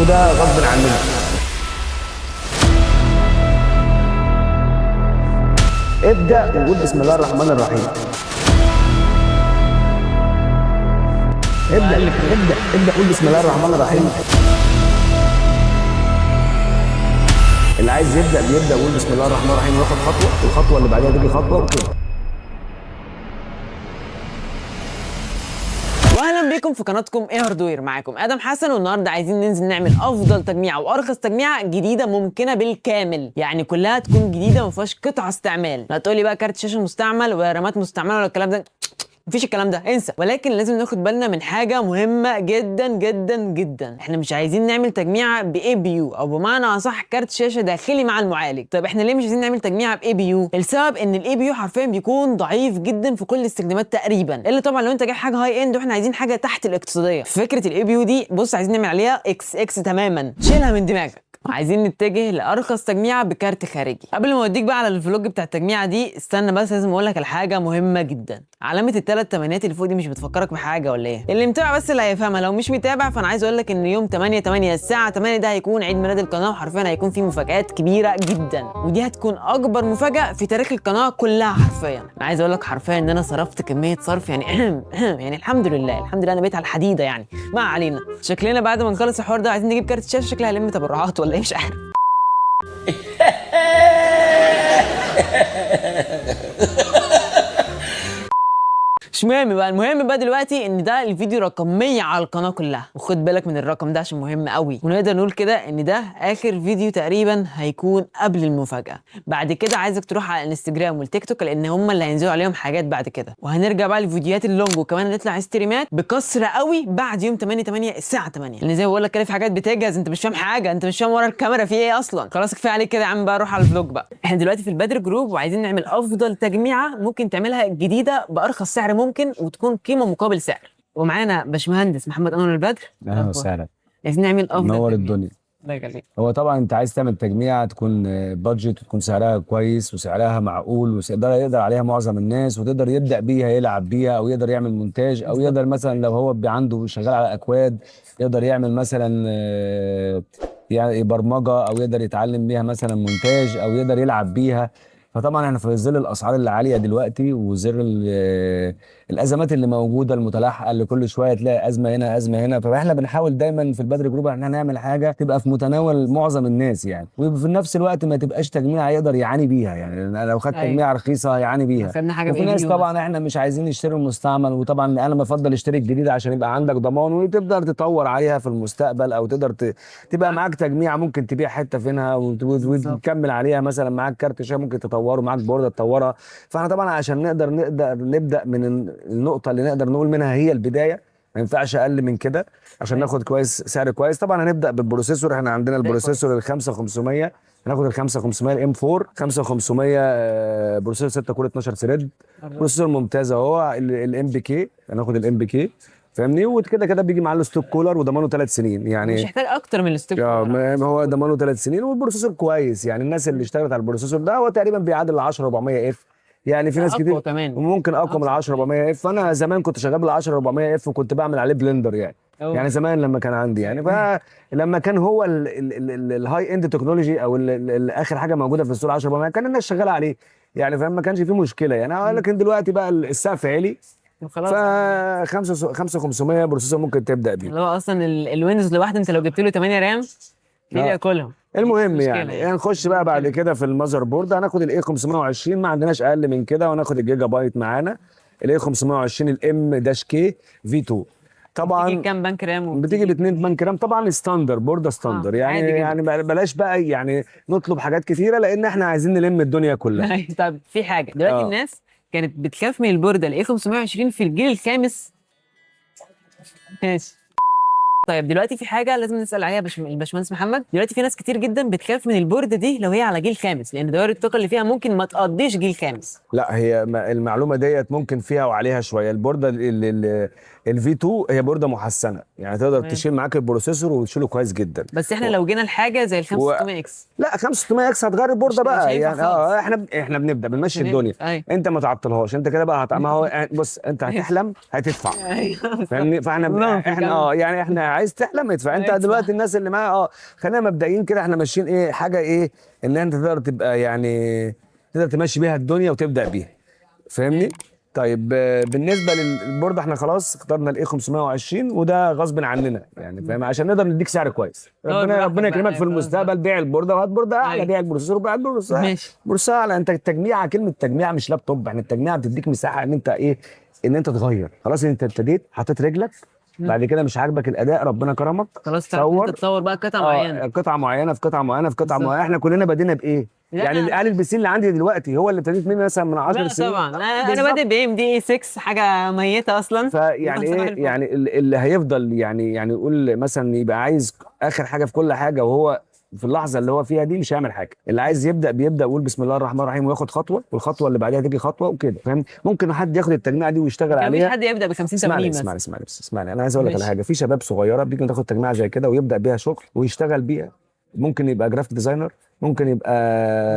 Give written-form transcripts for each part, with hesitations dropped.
وده غصب عننا. ابدا وقول بسم الله الرحمن الرحيم. ابدا ابدا ابدا قول بسم الله الرحمن الرحيم. اللي عايز يبدا بيبدا ويقول بسم الله الرحمن الرحيم وياخد خطوة، والخطوة اللي بعدها تيجي خطوة وكده. واهلا بيكم في قناتكم ايه هاردوير، معاكم ادم حسن. والنهارده عايزين ننزل نعمل افضل تجميعه وارخص تجميعه جديدة ممكنة بالكامل، يعني كلها تكون جديدة وما فيهاش قطعه استعمال. لا تقولي بقى كارت شاشة مستعمل ورامات مستعملة ولا الكلام ده، مفيش الكلام ده، انسى. ولكن لازم ناخد بالنا من حاجة مهمة جدا جدا جدا، احنا مش عايزين نعمل تجميعه ب APU، او بمعنى اصح كارت شاشة داخلي مع المعالج. طيب احنا ليه مش عايزين نعمل تجميعه ب APU؟ السبب ان ال APU حرفيا بيكون ضعيف جدا في كل الاستخدامات تقريبا، الا طبعا لو انت جايب حاجة high end، واحنا عايزين حاجة تحت الاقتصادية. فكرة ال APU دي بص عايزين نعمل عليها X X تماما، شيلها من دماغك. عايزين نتجه لارخص تجميعه بكارت خارجي. قبل ما اوديك بقى على ال vlog بتاع التجميعه دي، استنى بس لازم اقول لك على حاجة مهمة جدا. علامة الثلاث تمانيات اللي فوق دي مش بتفكرك بحاجة ولا ايه؟ اللي متابع بس اللي هيفهمها، لو مش متابع فانا عايز اقول لك ان يوم 8/8 الساعة 8 ده هيكون عيد ميلاد القناة، وحرفيا هيكون فيه مفاجآت كبيرة جدا، ودي هتكون اكبر مفاجاة في تاريخ القناة كلها حرفيا. انا عايز اقول لك حرفيا ان انا صرفت كمية صرف يعني يعني الحمد لله الحمد لله انا بقيت على الحديدة يعني. ما علينا، شكلنا بعد ما نخلص الحوار ده عايزين نجيب كارت شاشة، شكلها هلم تبرعات ولا ايه مش عارف. مش مهم بقى، المهم بقى دلوقتي ان ده الفيديو رقم 100 على القناة كلها، وخد بالك من الرقم ده عشان مهم قوي. ونقدر نقول كده ان ده اخر فيديو تقريبا هيكون قبل المفاجاة. بعد كده عايزك تروح على الانستجرام والتيك توك لان هم اللي هينزلوا عليهم حاجات بعد كده، وهنرجع بقى للفيديوهات ال long، وكمان هنطلع ستريمات بكثرة قوي بعد يوم 8/8 الساعة 8، لان زي ما بقول لك كده في حاجات بتجهز، انت مش فاهم حاجة، انت مش فاهم ورا الكاميرا في ايه اصلا. خلاص كفاية عليك كده يا عم بقى، روح على ال vlog بقى. احنا دلوقتي في البدر جروب وعايزين نعمل افضل تجميعه ممكن تعملها جديدة بارخص سعر ممكن وتكون قيمة مقابل سعر. ومعانا باشمهندس محمد انور البدر. اهلا وسهلا، عايزين نعمل افضل نور تجميع. الدنيا. الله يخليك. هو طبعا انت عايز تعمل تجميعه تكون budget وتكون سعرها كويس وسعرها معقول ويقدر يقدر عليها معظم الناس، وتقدر يبدا بيها يلعب بيها، او يقدر يعمل مونتاج، او يقدر مثلا لو هو عنده شغال على اكواد يقدر يعمل مثلا يعني برمجة، او يقدر يتعلم بيها مثلا مونتاج، او يقدر يلعب بيها. فطبعا احنا في ظل الاسعار اللي عالية دلوقتي وظل الازمات اللي موجودة المتلاحقه اللي كل شوية تلاقي ازمة هنا ازمة هنا، فاحنا بنحاول دايما في البدر جروب ان احنا نعمل حاجة تبقى في متناول معظم الناس يعني، وفي نفس الوقت ما تبقاش تجميعه يقدر يعاني بيها. يعني لو خد تجميعه رخيصة هيعاني بيها. خدنا حاجة وفي ناس طبعا احنا مش عايزين نشتري المستعمل، وطبعا انا بفضل اشتري الجديد عشان يبقى عندك ضمان وتقدر تطور عليها في المستقبل، او تقدر تبقى معاك تجميعه ممكن تبيع حتة فينها وتكمل عليها، مثلا معاك كارت شاشة ممكن تطوره، معاك بورده تطورها. فاحنا طبعا عشان نقدر نبدا من النقطة اللي نقدر نقول منها هي البداية، ما ينفعش اقل من كده عشان ناخد كويس سعر كويس. طبعا هنبدا بال processor، احنا عندنا ال processor ال 5500، هناخد ال 5500 ال M 4 5500، processor 6 core 12 thread، processor ممتاز اهو، ال MPK، هناخد ال MPK فاهمني. وكده كده بيجي معاه ال stock cooler وضمانه 3 سنين، يعني مش محتاج اكتر من ال stock cooler، هو ضمانه 3 سنين وال processor كويس. يعني الناس اللي اشتغلت على ال processor ده هو تقريبا بيعادل 10400 F، يعني في ناس كتير كمان وممكن اقوى من 10400 F. فانا زمان كنت شغال بال 10400 F وكنت بعمل عليه Blender يعني. أوه. يعني زمان لما كان عندي يعني، فلما كان هو ال high end technology او اخر حاجة موجودة في السوق 10400 كان الناس شغالة عليه يعني، فاهم، ما كانش فيه مشكلة يعني. لكن دلوقتي بقى السقف عالي، خلاص، ف 5500 processor ممكن تبدا بيه، اللي هو اصلا ال Windows لوحده انت لو جبت له 8 RAM ياكلهم. المهم يعني نخش بقى بعد كده في ال motherboard، هناخد ال A 520، ما عندناش اقل من كده، وناخد الجيجا بايت معانا ال A 520 ال M dash K V 2. طبعا بتيجي كام bank RAM؟ بتيجي باثنين bank RAM، طبعا standard بورده standard يعني يعني بلاش بقى يعني نطلب حاجات كتيرة لان احنا عايزين نلم الدنيا كلها. طب في حاجة دلوقتي الناس كانت بتخاف من البورده ال A 520 في الجيل الخامس. ماشي. طيب دلوقتي في حاجة لازم نسال عليها الباشمهندس محمد. دلوقتي في ناس كتير جدا بتخاف من البورده دي لو هي على جيل خامس، لان دوائر الطاقة اللي فيها ممكن ما تقضيش جيل خامس. لا، هي المعلومة ديت ممكن فيها وعليها شوية. البورده ال V 2 هي بورده محسنة، يعني تقدر تشيل معاك ال processor وتشيله كويس جدا. بس احنا لو جينا لحاجة زي ال 5600 X، لا 5600 X هتغير البورده مش بقى هينفع يعني. خالص. احنا بنبدا بنمشي الدنيا. ايوه. انت ما تعطلهاش، انت كده بقى ما هو بص، انت هتحلم هتدفع. ايوه. فاهمني؟ فاحنا الله، احنا يعني احنا عايز تحلم ادفع انت. ادفع. دلوقتي الناس اللي معاها خلينا مبدئيا كده احنا ماشيين ايه حاجة ايه ان انت تقدر تبقى يعني تقدر تمشي بيها الدنيا وتبدا بيها، فاهمني؟ طيب بالنسبة للبورده احنا خلاص اخترنا ال A 520، وده غصب عننا يعني، فاهم؟ عشان نقدر نديك سعر كويس. ربنا براحتك ربنا بقى، يكرمك في أيوة، المستقبل، بيع البورده وهات بورده اعلى، أيوة. بيع ال processor وبيع ال processor ماشي. processor اعلى. انت التجميعه، كلمة تجميعه مش لابتوب، يعني التجميعه بتديك مساحة ان انت ايه، ان انت تغير. خلاص انت ابتديت حطيت رجلك، بعد كده مش عاجبك الاداء، ربنا كرمك، خلاص تعرف صور. انت تصور بقى قطعه معينة. قطعه معينة في قطعه معينة في قطعه بالظبط. معينة. احنا كلنا بدينا بايه؟ لا، يعني أنا- هل ال PC اللي عندي دلوقتي هو اللي ابتديت منه مثلا من 10 لا سنين؟ طبعا، انا بالظبط. بادئ ب AMD A 6، حاجة ميته اصلا. فيعني صباح ايه الفل. يعني اللي هيفضل يعني يقول مثلا يبقى عايز اخر حاجة في كل حاجة، وهو في اللحظة اللي هو فيها دي مش هيعمل حاجة. اللي عايز يبدا بيبدا ويقول بسم الله الرحمن الرحيم وياخد خطوة، والخطوة اللي بعدها تيجي خطوة وكده، فاهم؟ ممكن حد ياخد التجميعه دي ويشتغل يعني مفيش عليها. حد يبدا ب 50 اسمعني 80 مثلا. اسمعني اسمعني بس اسمعني، انا عايز اقول لك على ماشي. حاجة. في شباب صغيرة بيجي تاخد تجميعه زي كده ويبدا بيها شغل ويشتغل بيها، ممكن يبقى graphic designer، ممكن يبقى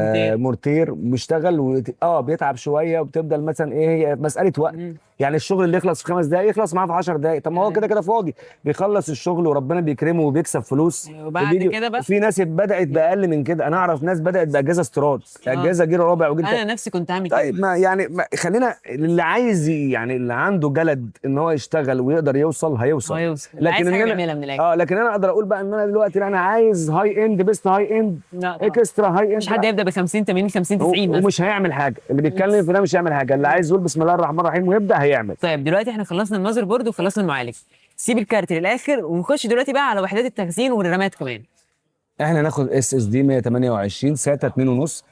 مونتير. مورتير بيشتغل بيتعب شوية، وبتفضل مثلا ايه، هي مسالة وقت. يعني الشغل اللي يخلص في 5 دقائق يخلص معاه في 10 دقائق. طب ما هو أيوة. كده كده فاضي، بيخلص الشغل وربنا بيكرمه وبيكسب فلوس. أيوة، وبعد كده بقى في ناس بدات باقل من كده، انا اعرف ناس بدات باجهزه استيراد، اجهزة جيل رابع وجيل انا نفسي كنت عامل كده. طيب ما يعني ما خلينا اللي عايز يعني اللي عنده جلد ان هو يشتغل ويقدر يوصل هيوصل. هيوصل. لكن عايز إن حاجة أنا- يعملها من الاخر. لكن انا اقدر اقول بقى ان انا دلوقتي لا، انا عايز high end، best high end، لا طبعاً. extra high end. مش حد يبدا ب 50 80 50 90 مثلا. ومش هيعمل حاجة، اللي بيتكلم في ده مش هيعمل حاجة. اللي عايز يقول بسم الله الرحمن الرحيم ويبدا هيعمل. طيب دلوقتي احنا خلصنا ال motherboard وخلصنا المعالج، سيب الكارت للاخر ونخش دلوقتي بقى على وحدات التخزين والرامات كمان. احنا ناخد SSD 128 SATA 2.5،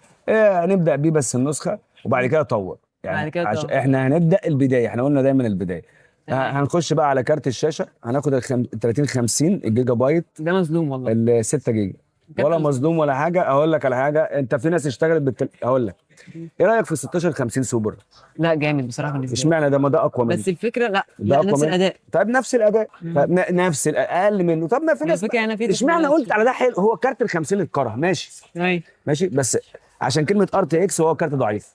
نبدا بيه بس النسخة وبعد كده طور يعني. بعد كده طور. احنا هنبدا البداية، احنا قلنا دايما البداية. تمام. هنخش بقى على كارت الشاشة، هناخد ال 30 50 الجيجا بايت ده مظلوم والله. ال 6 جيجا. كارت ولا مظلوم. مظلوم ولا حاجة. اقول لك على حاجة، انت في ناس اشتغلت هقول لك ايه رايك في 16 50 سوبر؟ لا جامد بصراحة بالنسبة لي. اشمعنى ده؟ ما ده اقوى منه. بس الفكرة لا ده لا اقوى نفس منه. الاداء. طيب نفس الاداء، طيب نفس اقل منه. طب ما في ناس الفكرة انا في اشمعنى قلت على ده حلو؟ هو كارت ال 50 اتكره، ماشي ايوه ماشي، بس عشان كلمة RTX هو كارت ضعيف.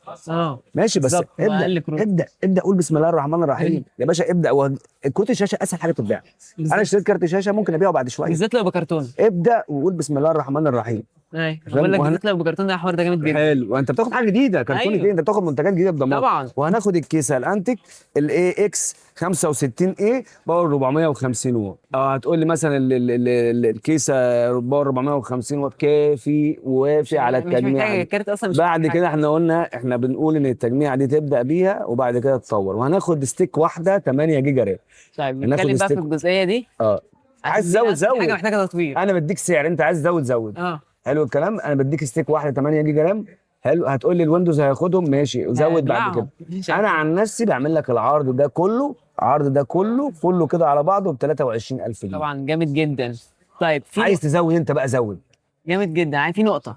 ماشي، بس بالظبط، ابدا وأقل كروت. ابدا ابدا قول بسم الله الرحمن الرحيم أيوة. يا باشا ابدا. كروت الشاشة اسهل حاجة تتباع. بالظبط. انا اشتريت كارت شاشة ممكن ابيعه بعد شوية. بالذات لو بكرتون. ابدا وقول بسم الله الرحمن الرحيم. ايوه بقول لك وهن- بالذات لو بكرتون، ده حوار ده جامد جدا. حلو، وانت بتاخد حاجة جديدة، كرتون أيوة. جديد، انت بتاخد منتجات جديدة بضمان. طبعا. وهناخد الكيسة ال Antec ال AX 65 A power 450 واط. هتقول لي مثلا الكيسة power 450 واط كافي ووافي على مش التجميع محتاج دي. الكارت اصلا، مش بعد محتاج كده احنا قلنا احنا بنقول ان التجميعه دي تبدا بيها وبعد كده تطور. وهناخد stick واحدة 8 جيجا RAM. طيب هناخد نتكلم بقى في stick. الجزئية دي. عايز عشان دي تزود أصلاً زود. حاجة محتاجه تطوير. انا بديك سعر، انت عايز تزود زود. حلو الكلام. انا بديك stick واحدة 8 جيجا RAM. حلو. هتقول لي ال Windows هياخدهم، ماشي، زود بعد كده. مش انا عن نفسي بعمل لك العرض ده كله، عرض ده كله كله كده على بعضه ب 23000 جنيه. طبعا جامد جدا. طيب في عايز تزود انت بقى زود. جامد جدا. يعني في نقطة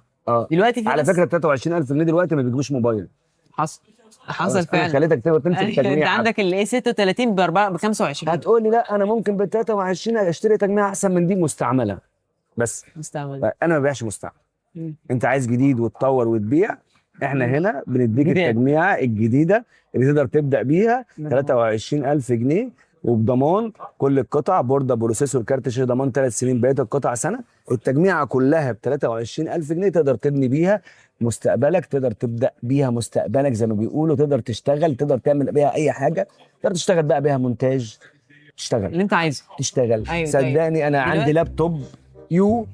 دلوقتي في على ناس- فكرة 23000 جنيه دلوقتي ما بيجيبوش موبايل. حصل خلاص، حصل انا فعلا. خليتك تمسك انت تجميع. عندك ال A 36 ب 4 ب 25. هتقول لي لا انا ممكن ب 23 اشتري تجميع احسن من دي مستعملة. بس مستعمل. انا ما ببيعش مستعمل. مم. انت عايز جديد وتطور وتبيع، احنا هنا بنديك جديد. التجميعه الجديدة اللي تقدر تبدا بيها نعم. 23000 جنيه وبضمان كل القطع، بورده، processor، كارت شاشة، ضمان 3 سنين، بقية القطع سنة. التجميعه كلها ب 23000 جنيه تقدر تبني بيها مستقبلك، تقدر تبدا بيها مستقبلك زي ما بيقولوا، تقدر تشتغل، تقدر تعمل بيها اي حاجة، تقدر تشتغل بقى بيها مونتاج، تشتغل اللي انت عايزه. تشتغل. أيوة، طيب. صدقني انا عندي دلوقتي- لابتوب يو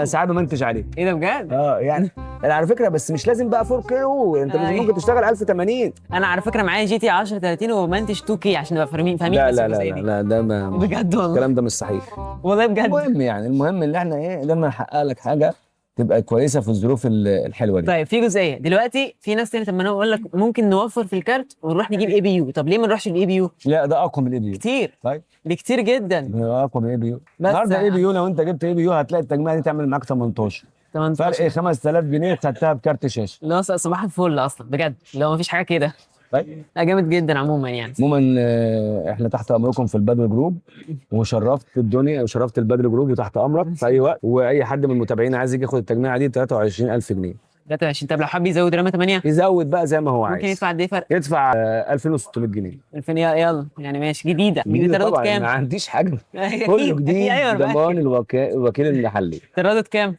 ساعات بمنتج عليه. ايه ده بجد؟ يعني على فكرة بس مش لازم بقى 4K، انت أيوة. ممكن تشتغل 1080. انا على فكرة معايا GT 1030 وبمنتج 2K عشان نبقى فاهمين لا بس لا لا الجزئية لا, دي. لا ده ما بجد والله. الكلام ده مش صحيح. والله بجد. المهم يعني المهم ان احنا ايه، قدرنا نحقق لك حاجة تبقى كويسة في الظروف الحلوة دي. طيب في جزئية دلوقتي في ناس تانية، طب ما انا اقول لك ممكن نوفر في الكارت ونروح نجيب APU، طب ليه ما نروحش ال APU؟ لا ده اقوى من ال APU. كتير. طيب بكتير جدا. ده اقوى من ال APU. بس النهارده APU لو انت جبت APU هتلاقي التجميعه دي تعمل معاك 18، 18 فرق 5000 جنيه خدتها بكارت شاشة. لا صباح الفل اصلا بجد لو ما فيش حاجة كده. طيب. لا جامد جدا عموما يعني. عموما احنا تحت امركم في البدر جروب، وشرفت الدنيا وشرفت البدر جروب، وتحت امرك في اي وقت. واي حد من المتابعين عايز يجي ياخد التجميعه دي 23000 جنيه. 23. طب لو حب يزود رامة 8 يزود بقى زي ما هو عايز. ممكن يدفع قد ايه فرق؟ يدفع 2600 جنيه. 2000. يلا يعني ماشي. جديدة جديدة. تردد طبعا كام؟ ما عنديش حاجة، كله جديد. ايوه. ضمان الوكيل المحلي. تردد كام؟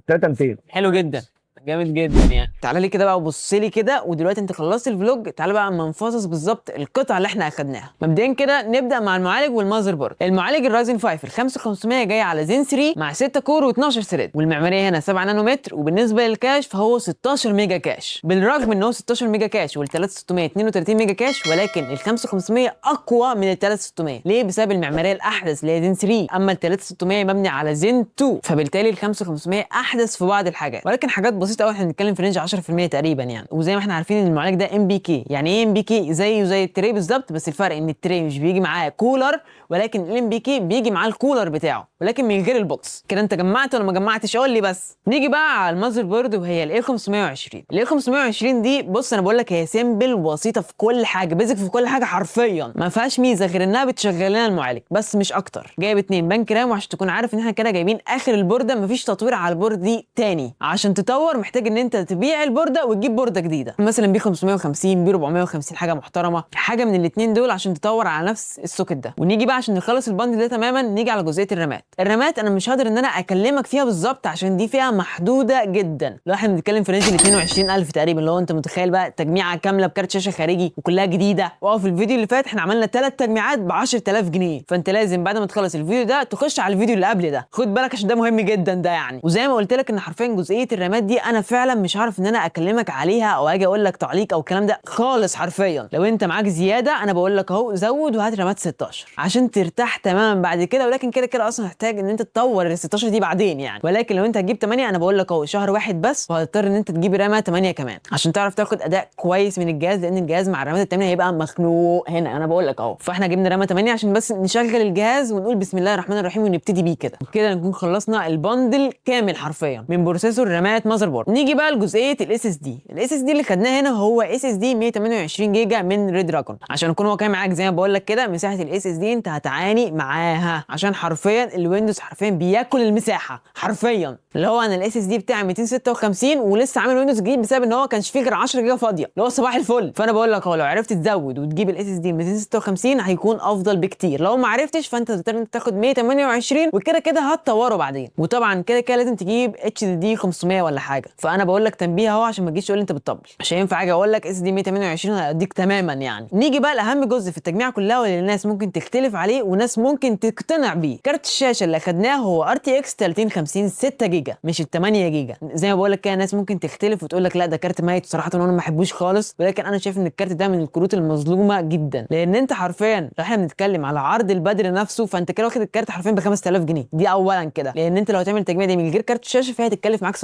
3200. حلو جدا، جامد جدا يعني. تعالى لي كده بقى وبص لي كده، ودلوقتي انت خلصت ال vlog، تعالى بقى اما نفصص بالظبط القطع اللي احنا اخدناها. مبدئيا كده نبدا مع المعالج وال motherboard. المعالج ال Ryzen 5 ال 5500 جاي على زين 3 مع 6 core و12 thread، والمعماريه هنا 7 نانومتر، وبالنسبة لل cache فهو 16 ميجا cache. بالرغم ان هو 16 ميجا cache وال 3600 32 ميجا cache، ولكن ال 5500 اقوى من ال 3600. ليه؟ بسبب المعمارية الاحدث اللي هي زين 3، اما ال 3600 مبني على زين 2، فبالتالي ال 5500 احدث في بعض الحاجات، ولكن حاجات بسيطة قوي، احنا بنتكلم في range 10% تقريبا يعني. وزي ما احنا عارفين ان المعالج ده MPK. يعني ايه MPK؟ زيه زي ال tray بالظبط، بس الفرق ان ال tray مش بيجي معاه كولر، ولكن ال MPK بيجي معاه الكولر بتاعه ولكن من غير ال box. كده انت جمعت ولا ما جمعتش؟ قول لي بس. نيجي بقى على ال motherboard وهي ال A 520. ال A 520 دي بص انا بقول لك هي simple وبسيطة في كل حاجة، basic في كل حاجة حرفيا، ما فيهاش ميزة غير انها بتشغل لنا المعالج بس مش اكتر. جايب 2 بنك RAM، وعشان تكون عارف ان احنا كده جايبين اخر البورده، مفيش تطوير على ال board دي تاني. عشان تطور محتاج ان انت تبيع البورده وتجيب بورده جديدة، مثلا B 550 B 450، حاجة محترمه، حاجة من الاثنين دول عشان تطور على نفس ال socket ده. ونيجي بقى عشان نخلص ال bundle ده تماما، نيجي على جزئية الرامات. الرامات انا مش هقدر ان انا اكلمك فيها بالظبط عشان دي فئة محدودة جدا. لو احنا بنتكلم في range ال 22000 تقريبا، اللي هو انت متخيل بقى تجميعه كاملة بكارت شاشة خارجي وكلها جديدة. واه في الفيديو اللي فات احنا عملنا 3 تجميعات ب 10000 جنيه، فانت لازم بعد ما تخلص الفيديو ده تخش على الفيديو اللي قبل ده، خد بالك عشان ده مهم جدا ده يعني. وزي ما قلت لك ان حرفيا جزئية الرامات دي انا فعلا مش عارف ان انا اكلمك عليها او اجي اقول لك تعليق او الكلام ده خالص حرفيا. لو انت معاك زيادة انا بقول لك اهو زود وهات رامات 16 عشان ترتاح تماما بعد كده، ولكن كده كده اصلا هتحتاج ان انت تطور ال 16 دي بعدين يعني. ولكن لو انت هتجيب 8 انا بقول لك اهو شهر واحد بس وهتضطر ان انت تجيب رامة 8 كمان عشان تعرف تاخد اداء كويس من الجهاز، لان الجهاز مع الرامات الثمانية هيبقى مخنوق هنا، انا بقول لك اهو. فاحنا جبنا رامة 8 عشان بس نشغل الجهاز ونقول بسم الله الرحمن الرحيم ونبتدي بيه كده. وكده نكون خلصنا ال bundle كامل حرفيا من processor رامات motherboard. نيجي بقى لجزئيه ال SSD. ال SSD اللي خدناه هنا هو SSD 128 جيجا من Redragon. عشان اكون واقعي معاك زي ما بقول لك كده، مساحة ال SSD انت هتعاني معاها عشان حرفيا ال Windows حرفيا بياكل المساحة حرفيا. اللي هو انا ال SSD بتاعي 256 ولسه عامل Windows جديد بسبب ان هو كانش فيه غير 10 جيجا فاضية، اللي هو صباح الفل. فانا بقول لك اهو لو عرفت تزود وتجيب ال SSD 256 هيكون افضل بكتير. لو ما عرفتش فانت تضطر انت تاخد 128 وكده كده هتطوره بعدين. وطبعا كده كده لازم تجيب HDD 500 ولا حاجة. فانا بقول لك تنبيه اهو عشان ما تجيش تقول لي انت بتطبل، مش هينفع اجي اقول لك SSD 128 هيديك تماما يعني. نيجي بقى لاهم جزء في التجميع كلها واللي الناس ممكن تختلف عليه وناس ممكن تقتنع بيه. كارت الشاشة اللي اخدناه هو RTX 3050 6 جيجا مش ال 8 جيجا. زي ما بقول لك كده ناس ممكن تختلف وتقول لك لا ده كارت ميت صراحة وانا ما بحبوش خالص، ولكن انا شايف ان الكارت ده من الكروت المظلومة جدا، لان انت حرفيا لو احنا بنتكلم على عرض البدر نفسه فانت كده واخد الكارت حرفيا ب 5000 جنيه دي اولا كده، لان انت لو هتعمل تجميع دي من غير كارت شاشة فهي هتتكلف معاك 17،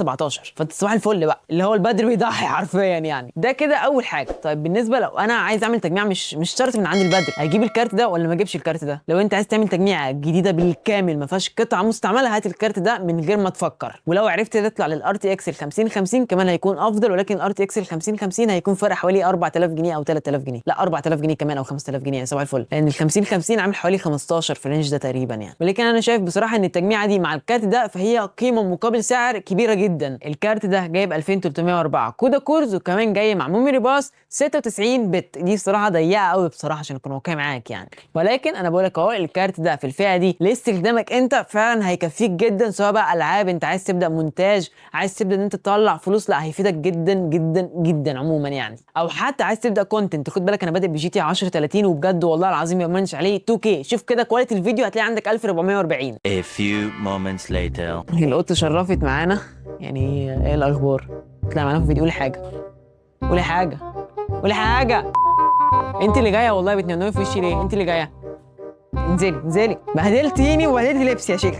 فانت صباح الفل بقى اللي هو البدر بيضحي حرفيا يعني. ده كده اول حاجة. طيب بالنسبة لو انا عايز اعمل تجميع مش شرط من عند البدر، هجيب الكارت ده ولا ما اجيبش الكارت ده؟ لو انت عايز تعمل تجميعه جديدة بالكامل ما فيهاش قطعه مستعملة هات الكارت ده من غير ما تفكر. ولو عرفت تطلع لل RTX ال 5050 كمان هيكون افضل، ولكن ال RTX ال 5050 هيكون فرق حوالي 4000 جنيه او 3000 جنيه، لا 4000 جنيه كمان او 5000 جنيه صباح الفل، لان ال 5050 عامل حوالي 15 في ال range ده تقريبا يعني. ولكن انا شايف بصراحة ان التجميعه دي مع الكارت ده فهي قيمة مقابل سعر كبيرة جدا. الكارت ده جايب 2304 CUDA cores وكمان جاي مع memory bus 96 bit، دي بصراحة ضيقه قوي بصراحة عشان اكون واقعي معاك يعني. ولكن انا بقول لك اهو الكارت ده في الفئة دي لاستخدامك انت فعلا هيكفيك جدا، سواء بقى العاب، انت عايز تبدا مونتاج، عايز تبدا ان انت تطلع فلوس، لا هيفيدك جدا جدا جدا عموما يعني. او حتى عايز تبدا content، خد بالك انا بادئ ب GT 1030 وبجد والله العظيم ما بمنش عليه 2K، شوف كده quality الفيديو هتلاقي عندك 1440. A few moments later. القطة شرفت معانا يعني. ايه الاخبار؟ اطلع معانا في الفيديو قولي حاجة، قولي حاجة، قولي حاجة. انت اللي جاية والله بتنوني في وشي ليه؟ انت اللي جاية. انزلي انزلي، بهدلتيني وبهدلتي لبسي يا شيخ.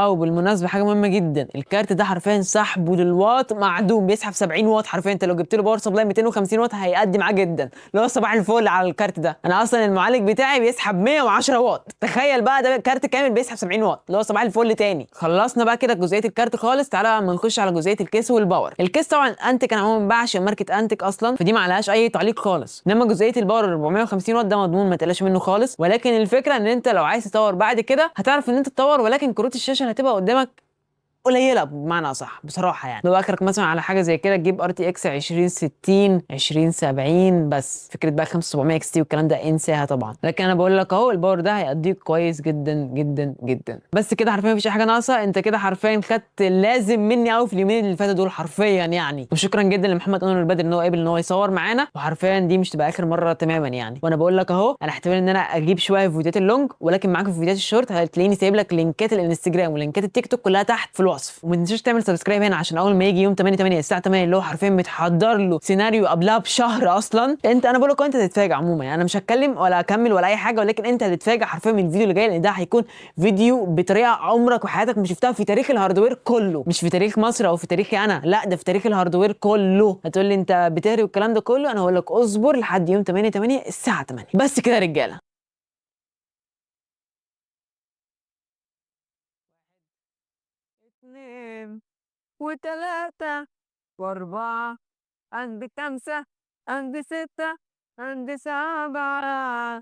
وبالمناسبة حاجة مهمة جدا، الكارت ده حرفيا سحبه للواط معدوم، بيسحب 70 واط حرفيا. انت لو جبت له power supply 250 واط هيقدم معاه جدا، اللي هو صباح الفل على الكارت ده. انا اصلا المعالج بتاعي بيسحب 110 واط، تخيل بقى ده كارت كامل بيسحب 70 واط، اللي هو صباح الفل تاني. خلصنا بقى كده جزئية الكارت خالص، تعالى اما نخش على جزئية ال case وال power. ال case طبعا Antec، انا عموما بعشق ماركة Antec اصلا، فدي ما عليهاش اي تعليق خالص. انما جزئية ال power 450 واط ده مضمون، ما تقلقش منه خالص. ولكن الفكرة ان انت لو عايز تطور بعد كده هتعرف ان انت تطور، ولكن كروت الشاشة اللي هتبقى قدامك قليله بمعنى اصح بصراحة. يعني لو اخرك مثلا على حاجة زي كده تجيب RTX 2060 2070 بس، فكرة بقى 5700 XT والكلام ده انساها طبعا. لكن انا بقول لك اهو ال power ده هيأديك كويس جدا جدا جدا. بس كده حرفيا مفيش اي حاجة ناقصه، انت كده حرفيا خدت اللازم مني قوي في اليومين اللي فاتوا دول حرفيا يعني. وشكرا جدا لمحمد انور البدر ان هو قابل ان هو يصور معانا، وحرفيا دي مش تبقى اخر مرة تماما يعني. وانا بقول لك اهو انا احتمال ان انا اجيب شوية في فيديوهات ال long، ولكن معاك في فيديوهات الشورت هتلاقيني سايب لك لينكات الانستجرام ولينكات التيك توك كلها تحت في الوصف. وما تنساش تعمل subscribe هنا عشان اول ما يجي يوم 8/8 الساعة 8 اللي هو حرفيا متحضر له سيناريو قبلها بشهر اصلا، انت انا بقول لك انت هتتفاجئ عموما يعني. انا مش هتكلم ولا اكمل ولا اي حاجة، ولكن انت هتتفاجئ حرفيا من الفيديو اللي جاي، لان ده هيكون فيديو بطريقة عمرك وحياتك ما شفتها في تاريخ ال hardware كله، مش في تاريخ مصر او في تاريخي انا، لا ده في تاريخ ال hardware كله. هتقول لي انت بتهري والكلام ده كله، انا هقول لك اصبر لحد يوم 8/8 الساعة 8. بس كده يا رجاله. 2 و3 و4 عندي 5 عندي 6 عندي 7.